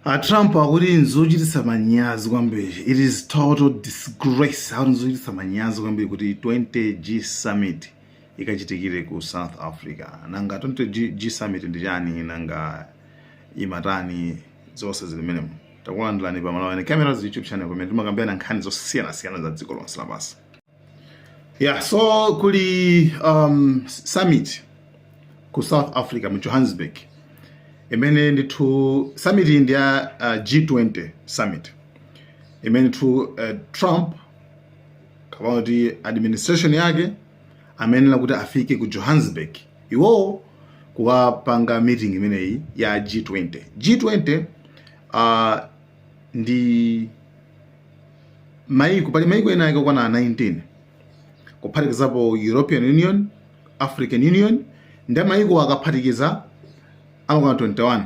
A Trump akuti nzochititsa manyazi kwambiri, it is total disgrace. Akuti nzochititsa manyazi kwambiri kuti 20G summit ikachitikire ku South Africa. Nanga 20G summit ndi chani? Nanga imatani? Zonse zili menemo. Takulandirani pa Malawi Cameras YouTube channel, pamene timakambirana nkhani zosiyanasiyana za dziko lonse lapansi. Yeah, so kuli summit ku South Africa, mu Johannesburg, imene ndithu summit iyi ndi ya G20 summit, imene ndithu Trump kapena kuti administration yake amayenera kuti afike ku Johannesburg iwowo kukapanga meeting imeneyi ya G20. G20 ndi maiko, pali maiko ena ake okwana 19, kuphatikizapo European Union, African Union, ndi maiko akaphatikiza amakwana 21.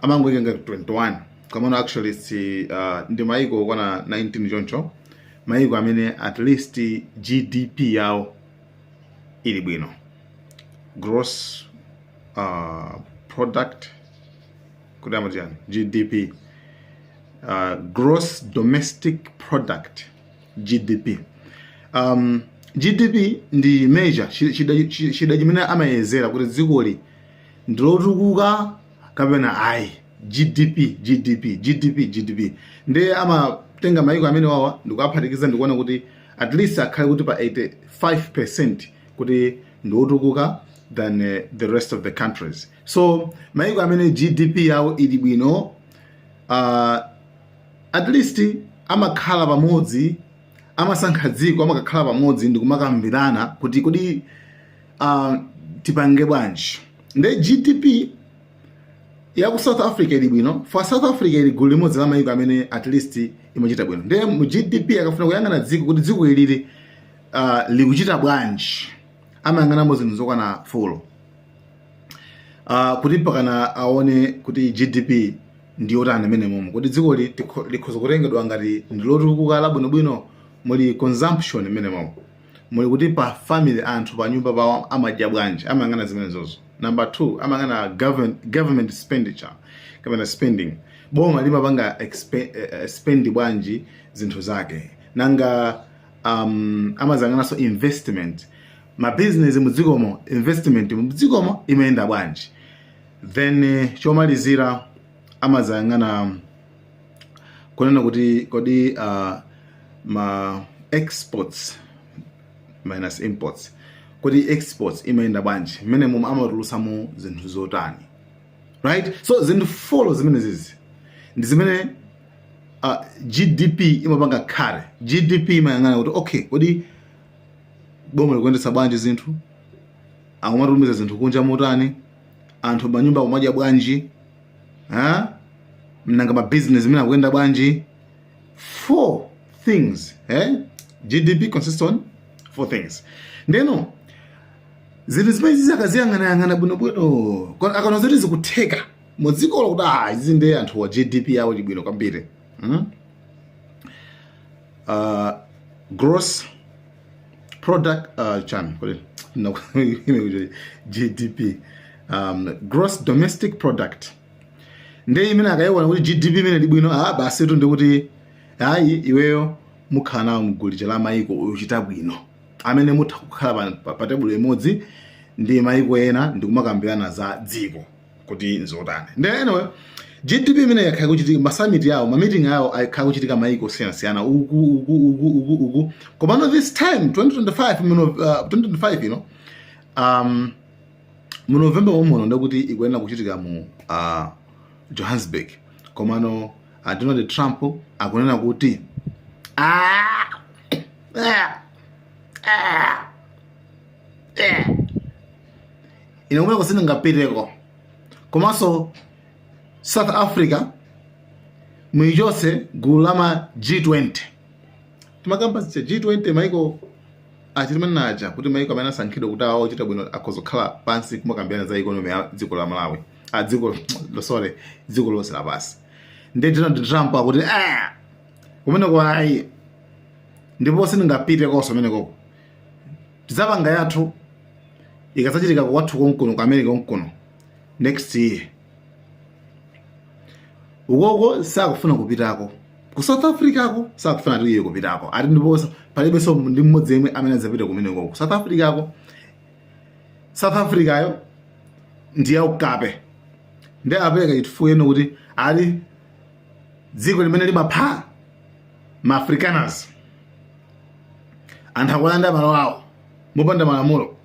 Amangoika ngati 21, komano actually si, ndi maiko okwana 19 choncho, maiko amene at least GDP yawo ili bwino, gross product, kuti amati chani, GDP, gross domestic product, GDP. GDP ndi measure, chida chimene amayezera kuti dzikoli ndilotukuka kapena ayi. GDP, GDP, GDP, GDP. Ndiye amatenga maiko amene wawa ndikuaphatikiza ndikuona kuti at least akhale kuti pa 85% kuti ndiotukuka than the rest of the countries. So maiko amene GDP yawo ili bwino, at least amakhala pamodzi, amasankha dziko, amakakhala pamodzi ndikumakambirana kuti kodi tipange bwanji. Nde GDP ya ku South Africa ili bwino. For South Africa ili gulu limodzi la mayiko amene at least imachita bwino. Ndiye mu GDP akafuna kuyang'ana dziko kuti dziko ilili likuchita bwanji, amayang'anamo zinthu zokwana 4 kuti pakana aone kuti GDP ndiyotani imene momwe kuti dzikoli likhoza kutengedwa ngati ndilotukuka labwinobwino. Muli consumption imene momwe muli kuti pa family, anthu pa nyumba pawo amadya bwanji, amayang'ana zimenezozo. Number 2, amayang'ana government expenditure kapena spending, boma limapanga spend bwanji zinthu zake. Nanga amazang'ananso investment, ma business mudzikomo, investment mudzikomo imayenda bwanji. Then chomalizira amazayang'ana kunena kuti kodi ma exports minus imports, kodi exports imayenda bwanji, mmene momwe amatulutsamo zinthu zotani, right? So zinthu 4 zimene zizi ndi zimene GDP imapanga khale. GDP imayang'ana kuti okay, kodi boma likuyendetsa bwanji zinthu, akumatumiza zinthu kunja motani, anthu manyumba akumadya bwanji, ha? Nanga ma business imene akuyenda bwanji. Four things, eh? GDP consists on four things. Ndeno zinthu zimene zizi akaziyang'anayang'ana bwinobwino, akaona zoti zikutheka mudzikolo kuti ah, izi ndi anthu wa GDP yawo ili bwino kwambiri, Gross product, chan kodi no, GDP, gross domestic product. Ndiye imene akayiona kuti GDP imene ili bwino, ah, basi tu, ndikuti ayi, iweyo mukhala nawo mgulu la mayiko ochita bwino amene mutha kukhala pa tebulo imodzi ndi mayiko ena ndikumakambirana za dziko kuti nzotani. Ndi anyway, GDP imene yakhala kuchitika, ma summit yawo, ma meeting yawo akhala kuchitika mayiko osiyanasiyana, uku, uku, uku, uku, uku. Komano this time 2025 muno, 2025 ino, mu November momuno, ndikuti ikuyenera kuchitika mu Johannesburg. Komano Donald Trump akunena kuti ah, ah, ah, eh. Ine kumene sindingapiteko, komanso South Africa muichotse gulu la ma G20. Timakamba zija G20, maiko achitimene aja, kuti maiko amene asankhidwa kuti awo ochita bwino akhoza kukhala pansi kumakambirana za economy ya dziko la Malawi, a dziko, sorry, dziko lonse lapansi. Ndiye Donald Trump akuti ah, kumeneko ayi, ndipo sindingapite konso kumenekoko. Tidzapanga yathu ikazachitika kwathu konkuno ku America konkuno next year. Ukoko sakufuna kupitako, ku South Africa ko sakufuna tiye kupitako. Ati ndipo palibenso ndi mmodzi yemwe amene adzapita kumeneko ku South Africa ko. South Africa yo ndiye ukape, ndi apereka chifukwa eno kuti ali dziko limene limapha ma Afrikaners, anthu akulanda malo awo mopanda malamulo,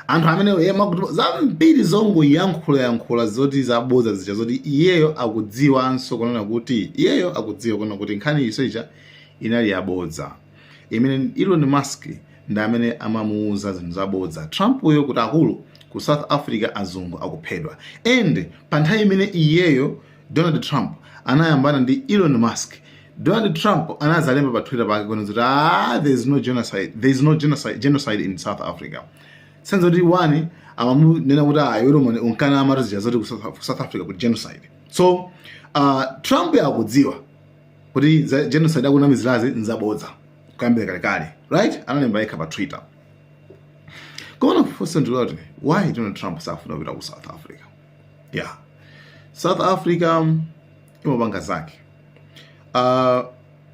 anthu amene iye makuti zambiri zongoyankhulayankhula zoti zaboza zija, zoti iyeyo akudziwanso kunena kuti iyeyo akudziwa kunena kuti nkhani iso ija inali yabodza, imene Elon Musk ndi amene amamuuza zinthu zabodza Trump uyo kuti akulu, ku South Africa azungu akuphedwa. And pa nthawi imene iyeyo Donald Trump anayambana ndi Elon Musk, Donald Trump anazalemba pa Twitter pake kunena kuti, "Ah, there is no genocide, there is no genocide in South Africa." Senza kuti one amamunena kuti, "Ah, iwe unkana amatu zoti ku South Africa ku genocide." So Trump akudziwa kuti za genocide akunamizirazi nzabodza kuyambira kalekale, right? Analemba yekha pa Twitter. Koma funso ndiloti, why Donald Trump safuna kupita ku South Africa? Yeah, South Africa imapanga zake,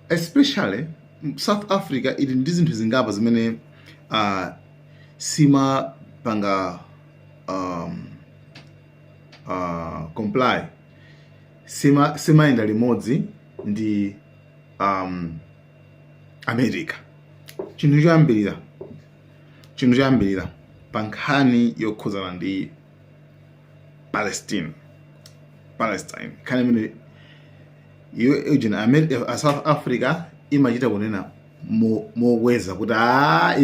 especially South Africa ili ndi zinthu zingapo zimene simapanga comply, simayenda limodzi ndi America. Chinthu choyambirira pa nkhani yokhuzana ndi Palestine, nkhani imene iyo ujena South Africa imachita kunena mokweza kuti, "Ah,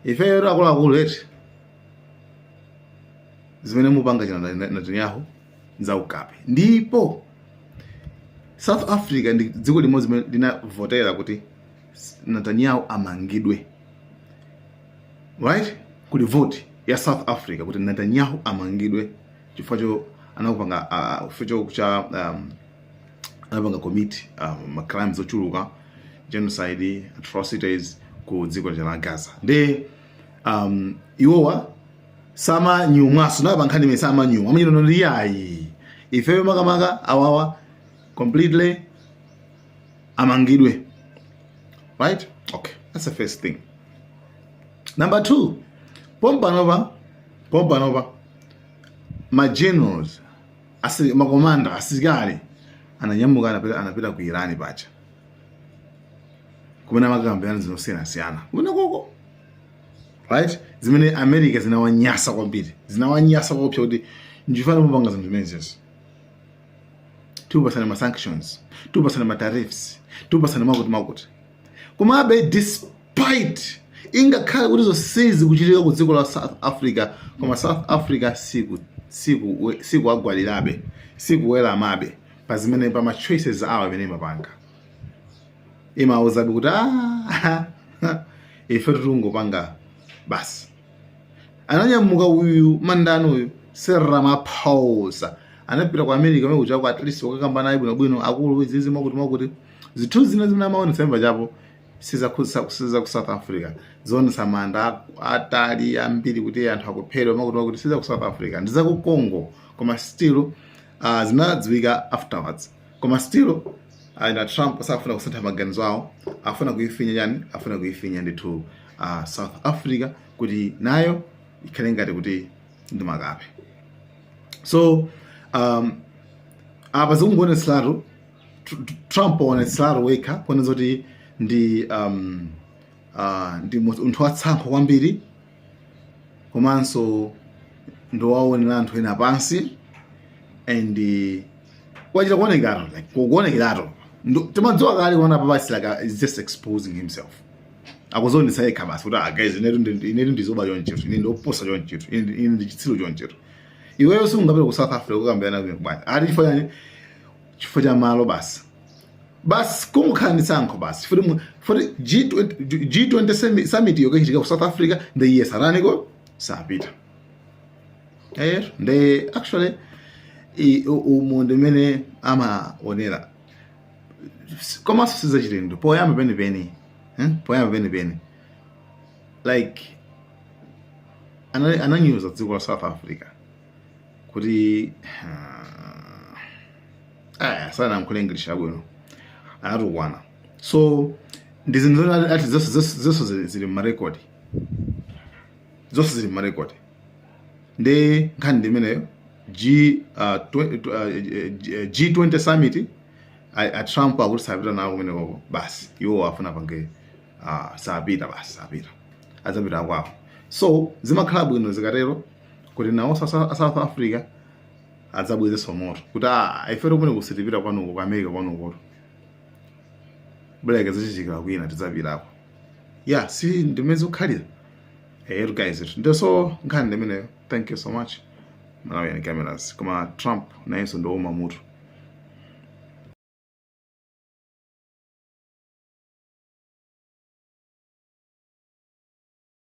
ifeyo akuluakulu eti, zimene mupanga china Netanyahu nzaukape." Ndipo South Africa ndi dziko limodzi limene linavotera kuti Netanyahu amangidwe, right? Kuli vote ya South Africa kuti Netanyahu amangidwe chifukwa cho anakupanga chifukwa cha anapanga commit ma crimes ochuluka, genocide, atrocities ku dziko la Gaza. Ndi iwowa samanyumwaso nayo pa nkhani imene, samanyumwa, amachita ndi yayi, ifeyo makamaka awawa completely amangidwe, right? Okay, that's the first thing. Number two, pompanopa ma generals makomanda asilikali ananyamuka, anapita ku Iran pacha kumene amakambirana zosiyanasiyana kumene koko, right? Zimene America zinawanyasa kwambiri, zinawanyasa kopsa kuti njifana mupanga zinthu zimenezi, tikupasana ma sanctions, tikupasana ma tariffs, tikupasana makuti makuti. Komabe, despite ingakhale kuti zonsezi kuchitika ku dziko la South Africa, koma South Africa sikuagwalirabe, sikuweramabe pa zimene pa ma choices awo amene imapanga. Imawuzabe kuti, "Ah, ife tikungopanga basi." Ananyamuka uyu mandani uyu Cyril Ramaphosa, anapita ku America kumene kuchako, at least wakakamba naye bwinobwino, akulu, izizi mwakuti mwakuti. Zinthu zina zimene amaonetsa chapo siza ku South Africa, zoonetsa manda atali ambiri kuti anthu akuphedwa mwakuti mwakuti, siza ku South Africa, ndi za ku Congo. Koma still zinadziwika afterwards. Koma still na Trump sakufuna kusintha maganizo awo, afuna kuifinya chani, afuna kuifinya ndithu South Africa kuti nayo ikhale ngati kuti ndi makape. So apa zikungoonetseratu Trump waonetseratu wekha kuonetsa kuti ndi munthu watsankho kwambiri, komanso ndiwaonera anthu ena pansi, and wachita kuonekeratu, like kuonekeratu. Timadziwa kale kuona papasi, like is just exposing himself, akuzionetsa yekha basi kuti, "Ah guys, inetu ndizoba chonchetu, ine ndioposa chonchetu, ine ndi chitsiru chonchetu." Iweyo sungapita ku South Africa kukambirana bwanji? Ati chifukwa chani? Chifukwa cha malo basi, basi kungokhala ndi tsankho basi. Futi G20 summit yokachitika ku South Africa, ndi iye saraniko sapita. Ndi actually umu ndimene amaonera, komanso sizachilendo. Poyamba penipeni, Poyamba penipeni, like ananyuza dziko la South Africa kuti Aya, sanayankhule English yabwino, anatukwana. So ndi zinthu zoti ati zonse zili mmarekodi, zonse zili mmarekodi. Ndi nkhani ndi imeneyo. G20 summit, a Trump akuti sapita nawo kumenekoko basi. Iwo afuna pange sapita basi, sapita, adzapita kwawo. So zimakhala bwino zikatero kuti nawo South Africa adzabwezenso moto kuti ah, ife kumene kusitipita kwanuko ku America kwanuko, buleke zachitikira kwina tidzapitako. Yeah, si ndimene zikukhalira guys? Ndiso nkhani ndimeneyo. Thank you so much, Malawian Cameras. Koma Trump nayenso ndiwoma mutu.